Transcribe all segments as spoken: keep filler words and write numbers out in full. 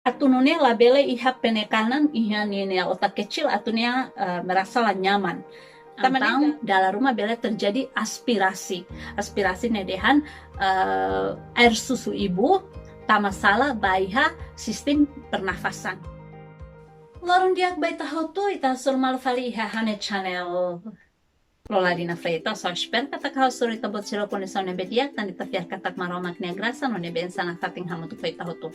Atu nune'e labele iha penekanan iha ninia otak kecil atu nia, eh, merasa la nyaman. Tanba ne'e dala ruma bele terjadi aspirasi. Aspirasi ne'e dehan, eh, air susu ibu tama sala ba iha sistem pernafasan. Loron di'ak ba ita hotu, ita hasoru malu fali iha ha'u-nia channel Loladina Freitas. Ha'u espera katak ha'u hasoru ita-boot sira ho kondisaun ne'ebé di'ak, tanba ita fiar katak Maromak nia grasa no nia bensaun nafatin hamutuk ho ita hotu.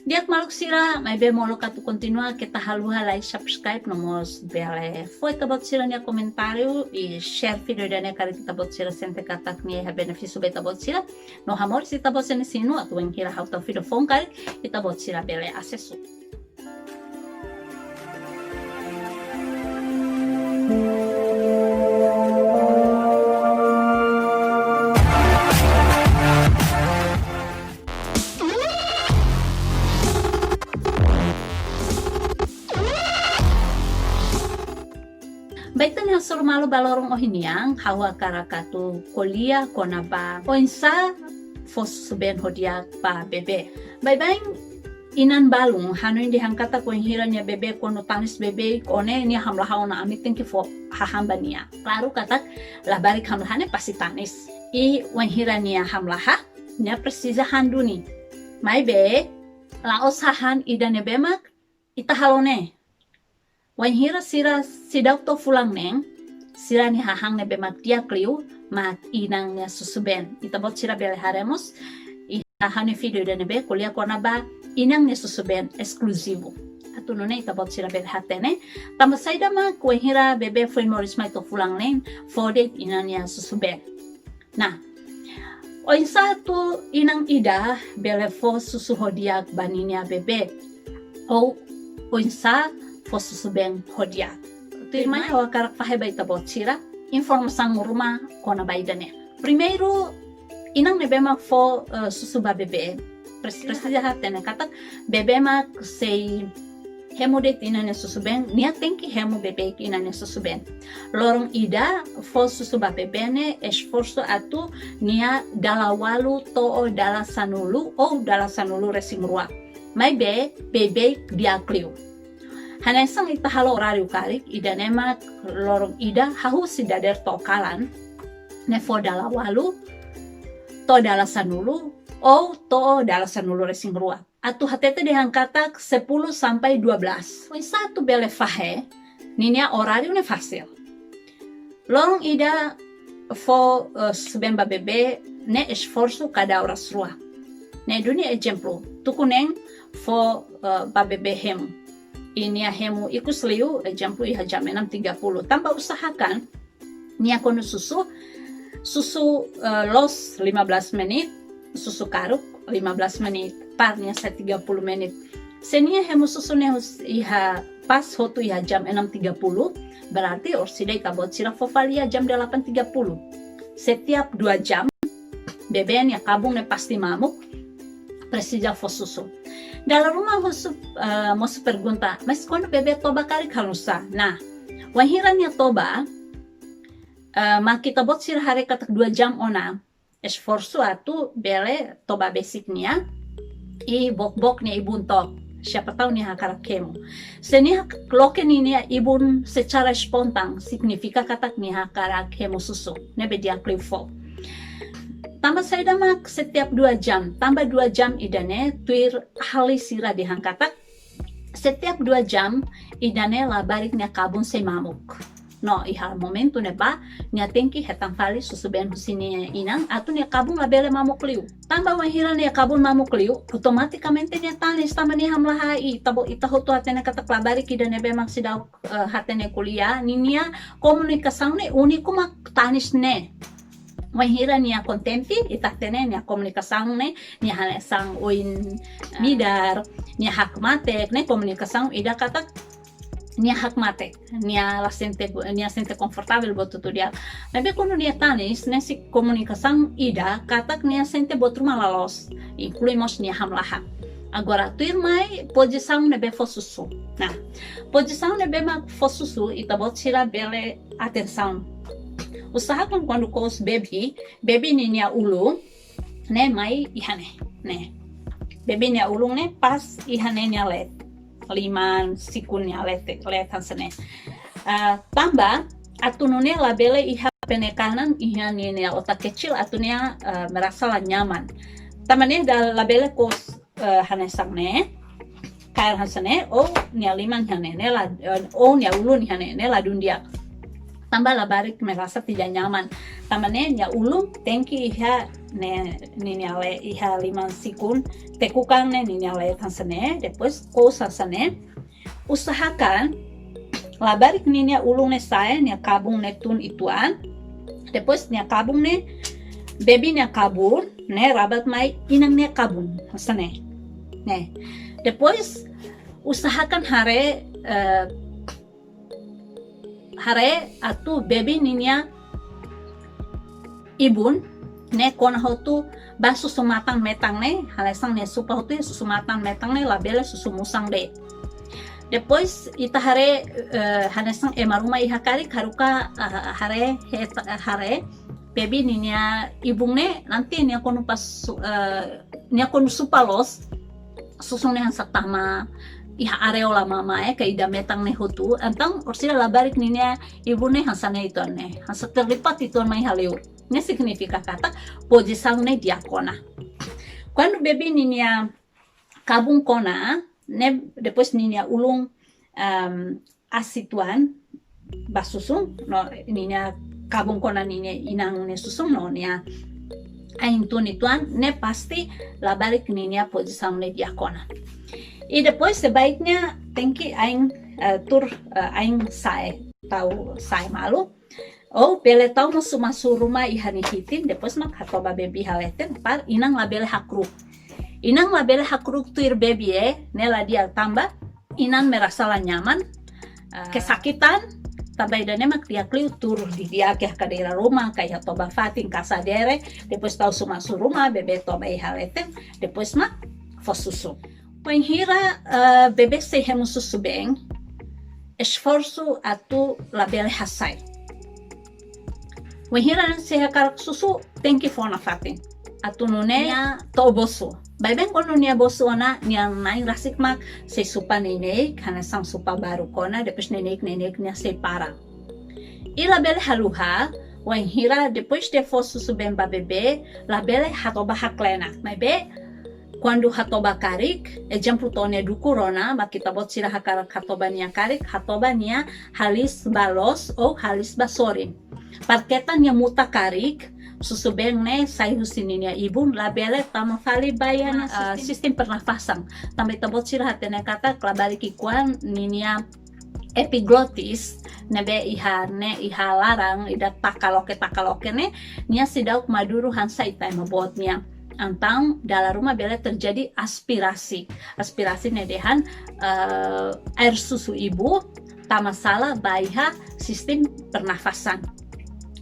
Di'ak maluk sira, maibé molok atu kontinua keta haluha like, subscribe, no mós bele fó ita-boot sira-nia komentáriu i share vídeo ida-ne'e karik ita-boot sira sente katak nia iha benefísiu ba ita-boot sira. No hamoris ita-boot sira-nia sinu atu wainhira ha'u tau vídeo foun karik ita-boot sira bele asesu. Ba ita-nia hasoru malu ba loron ohin nian, ha'u hakarak atu ko'alia kona-ba oinsá fó susubeen ho di'ak ba bebé. Baibain inan balun hanoin dehan katak wainhira nia bebé kuandu tanis beibeik, ó ne'e nia hamlaha ona, ami tenke fó hahán ba nia. Klaru katak labarik hamlaha ne'e pasti tanis. I wainhira nia hamlaha, nia presiza han duni. Maibé la'ós hahán ida ne'ebé mak ita halo ne'e. Wainhira sira seidauk to'o fulan neen, sira-nia hahán ne'ebé mak di'ak liu mak inan nia susubeen. Ita-boot sira bele haree mós iha ha'u-nia vídeo ida ne'ebé ko'alia kona-ba inan nia susubeen eskluzivu. Atu nune'e ita-boot sira bele hatene tanba saida mak wainhira bebé foin moris mai to'o fulan neen, fó de'it inan nia susubeen. Nah, oinsá atu inan ida bele fó susu ho di'ak ba ninia bebé? Ou oinsá fó susubeen ho di'ak? Tuirmai ha'u hakarak fahe ba ita-boot sira informasaun ruma kona-ba ida-ne'e. Primeiru, inan ne'ebé mak fó, eh, susu ba bebé, pres-, presiza hatene katak bebé mak sei hemu de'it inan nia susubeen, nia tenke hemu beibeik inan nia susubeen. Loron ida fó susu ba bebé ne'e esforsu atu nia dala ualu to'o dala sanulu ou dala sanulu-resin-rua. Maibé beibeik di'ak liu. Hanesan ita halo oráriu karik, ida-ne'e mak loron ida hahú husi dadeer to'o kalan, ne'e fó dala ualu to'o dala sanulu ou to'o dala sanulu-resin-rua. Atu hatete dehan katak sepuluh sampai dua belas. Oinsá atu bele fahe ninia oráriu ne'e fasil. Loron ida fó, eh, susubeen ba bebé ne'e esforsu kada oras rua. Ne'e duni ezemplu, tuku neen fó, eh, ba bebé hemu. I nia hemu ikus liu, ezemplu iha jam enam tiga puluh. Tanba usahakan nia kuandu susu, susu, eh, loos lima belas menit, susu karuk lima belas menit, par nia sai tiga puluh menit. Se nia hemu susu ne'e hus-, iha pas hotu iha jam enam tiga puluh, berarti orsida ita-boot sira fó fali iha jam delapan tiga puluh. Setiap dua jam, bebé nia kabun ne'e pasti mamuk, presiza fó susu. Dala ruma husu, eh, mosu pergunta, mas kuandu bebé toba karik halo nusá? Nah, wainhira nia toba, eh, mak ita-boot sira haree katak dua jam ona, esforsu atu bele toba besik nia i book-book nia ibun took. Siapa tahu nia hakarak hemu. Se nia hak-, loke ninia ibun secara spontan, signifika katak nia hakarak hemu susu. Ne'ebé di'ak liu fó. Tanba saida mak setiap dua jam, tanba dua jam ida-ne'e tuir ahli sira dehan katak setiap dua jam ida-ne'e labarik nia kabun sei mamuk. No, iha momentu ne'ebá, nia tenke hetan fali susubeen husi nia inan, atu nia kabun labele mamuk liu. Tanba wainhira nia kabun mamuk liu, automatikamente nia tanis tanba nia hamlaha i, ita-boot, ita hotu hatene katak labarik ida ne'ebé mak seidauk, eh, hatene ko'alia, ninia komunikasaun ne'e úniku mak tanis ne'e. Wainhira nia kontente, ita hatene nia komunikasaun ne'e, nia hanesan oin, eh, midar, nia hakmatek, ne'e komunikasaun ida katak nia hakmatek, nia la sente, nia sente konfortavel buat hotu di'ak. Maibé kuandu nia tanis, ne'e sei komunikasaun ida katak nia sente buat ruma la loos, inklui mós nia hamlaha. Agora, tuirmai pozisaun ne'ebé fó susu. Nah, pozisaun ne'ebé mak fó susu, ita-boot sira bele atensaun. Usahakan kuandu kous bebé, bebé ninia ulun ne'e mai iha ne'e, ne'e. bebé nia ulun ne'e pas iha ne'e nia leet. Liman, sikun nia leet, leet hanesan ne'e. Ah, tanba atu nune'e labele iha penekanan iha ninia otak kecil atu nia, ah, merasa la nyaman. Tanba ne'e labele kous, ah, hanesan ne'e. Kaer hanesan ne'e, ou nia liman iha ne'e, ne'e la, ah, ou nia ulun iha ne'e, ne'e ladún di'ak. Tanba labarik merasa tidak nyaman. Tanba ne'e nia ulun tenke iha ne'e, ninia leet, iha liman sikun, tekukan ne'e ninia leet hanesan ne'e, depois kous hanesan ne'e. Usahakan labarik ninia ulun ne'e sa'e, nia kabun ne'e tun uitoan. Depois nia kabun ne'e, bebé nia kabun ne'e rabat mai inan nia kabun hanesan ne'e. Ne'e. Depois usahakan haree, eh, haree atu bebé ninia ibun ne'e kona hotu ba susu matan metan ne'e, hanesan nia supa hotu iha susu matan metan ne'e, labele susu musan de'it. Depois ita haree, eh, hanesan ema ruma iha karik haruka, ah, haree, het-, haree bebé ninia ibun ne'e nanti nia konu pas su-, eh, nia konu supa loos, susu ne'e hanesan tama iha areola mama, eh, ka ida metan ne'e hotu. Entaun orsida labarik ninia ibun ne'e hanesan ne'e uitoan ne'e, hanesan terlipat uitoan mai iha liur. Ne'e signifika katak pozisaun ne'e di'ak ona. Kuandu bebé ninia kabun kona, ne'e depois ninia ulun, em, aas uitoan ba susu, no ninia kabun kona ninia inan nia susu, no nia ain tun uitoan, ne'e pasti labarik ninia pozisaun ne'e di'ak ona. I depois sebaiknya tenke ain, eh, tuur, eh, ain sa'e, tau sa'e malu. Ou bele tau masu-masu ruma iha nia hitin, depois mak hatoba bebé iha leten, para inan labele hakru'uk. Inan labele hakru'uk tuir bebé, eh, ne'e la di'ak tanba inan merasa la nyaman, ah, kesakitan, tanba ida-ne'e mak di'ak liu tuur didi'ak iha kadeira ruma, ka iha toba fatin, ka sadere, depois tau masu-masu ruma, bebé toba iha leten, depois mak fó susu. Wainhira, eh, bebé sei hemu susu been, esforsu atu labele hasai. Wainhira ne'e sei hakarak susu, tenke fó nafatin. Atu nune'e nia to'o bosu. Baibain kuandu nia bosu ona, nia na'in rasik mak sei supa neineik, hanesan supa baruk ona, depois neineik, neineik nia sei para. I labele haluha, wainhira depois de fó susu been ba bebé, labele hatoba haklenak. Maibé, kuandu hatoba karik, ezemplu to'o nia dukur ona, mak ita-boot sira hakarak hatoba nia karik, hatoba nia halis ba loos ou halis ba sorin. Para keta nia muta karik, susu been ne'e sai husi ninia ibun, labele tama fali ba iha nia, ah, sistem pernafasan. Tanba ita-boot sira hatene katak labarik ki'ikoan ninia epiglotis, ne'ebé iha ne'e, iha laran, ida taka loke, taka loke ne'e, nia seidauk maduru hanesan ita ema boot nian. Entaun dala ruma bele terjadi aspirasi. Aspirasi ne'e dehan, eh, air susu ibu tama sala ba iha sistem pernafasan.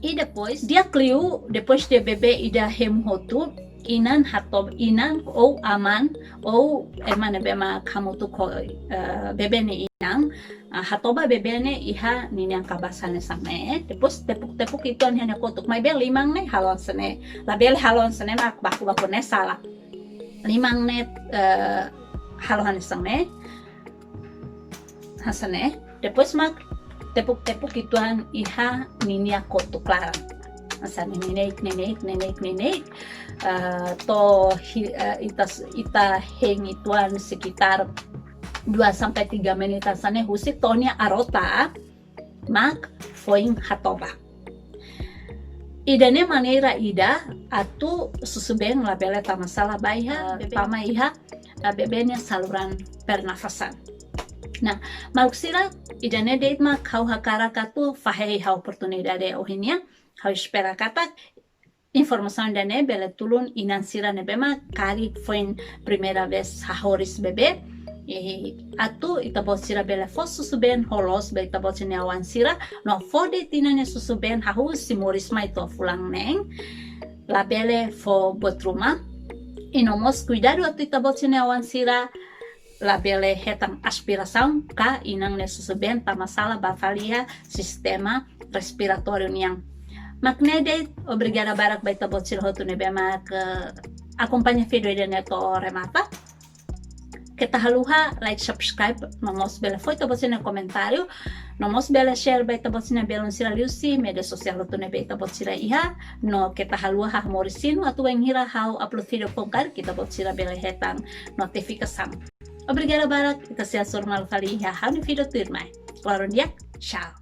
I depois, di'ak liu, depois de bebé ida hemu hotu, inan hatoba, inan ou aman, ou ema ne'ebé mak hamutuk ho, eh, bebé nia inan, ah, hatoba bebé ne'e iha ninia kabasa hanesan ne'e, depois tepuk-tepuk uitoan iha nia kotuk. Maibé liman ne'e halo hanesan ne'e, labele halo hanesan ne'e mak baku-baku ne'e sala. Liman ne'e, eh, halo hanesan ne'e, hanesan ne'e. Depois mak tepuk-tepuk uitoan iha ninia kotuk laran. Hanesan ne'e neineik, neineik, neineik, neineik. Eh, to'o hi-, eh, ita, ita hein uitoan sekitar dua sampai tiga menit hanesan ne'e husik to'o nia arota, mak foin hatoba. Ida-ne'e maneira ida atu susu been labele tama sala ba iha, eh, bebé, tama iha, eh, bebé nia saluran pernafasan. Nah, maluk sira, ida-ne'e de'it mak ha'u hakarak atu fahe iha oportunidade ohin nian, ha'u espera katak informasaun ida-ne'e bele tulun inan sira ne'ebé mak karik foin primeira vez hahoris bebé. I atu ita-boot sira bele fó susu been ho loos ba ita-boot sira-nia oan sira, no fó de'it inan nia susu been hahú husi moris mai to'o fulan neen. Labele fó buat ruma. I no mós kuidadu atu ita-boot sira-nia oan sira labele hetan aspirasaun ka inan nia susu been tama sala ba fali iha sistema respiratóriu nian. Mak ne'e de'it, obrigada barak ba ita-boot sira hotu ne'ebé mak, eh, akompaña vídeo ida-ne'e to'o remata. Keta haluha like, subscribe, no mós bele fó ita-boot sira-nia komentáriu, no mós bele share ba ita-boot sira-nia belun sira liuhusi média sosiál hotu ne'ebé ita-boot sira iha, no keta haluha hamoris sinu atu wainhira ha'u upload vídeo foun karik ita-boot sira bele hetan notifikasaun. Obrigada barak, ita sei hasoru malu fali iha ha'u-nia vídeo tuirmai. Loron di'ak, tchau.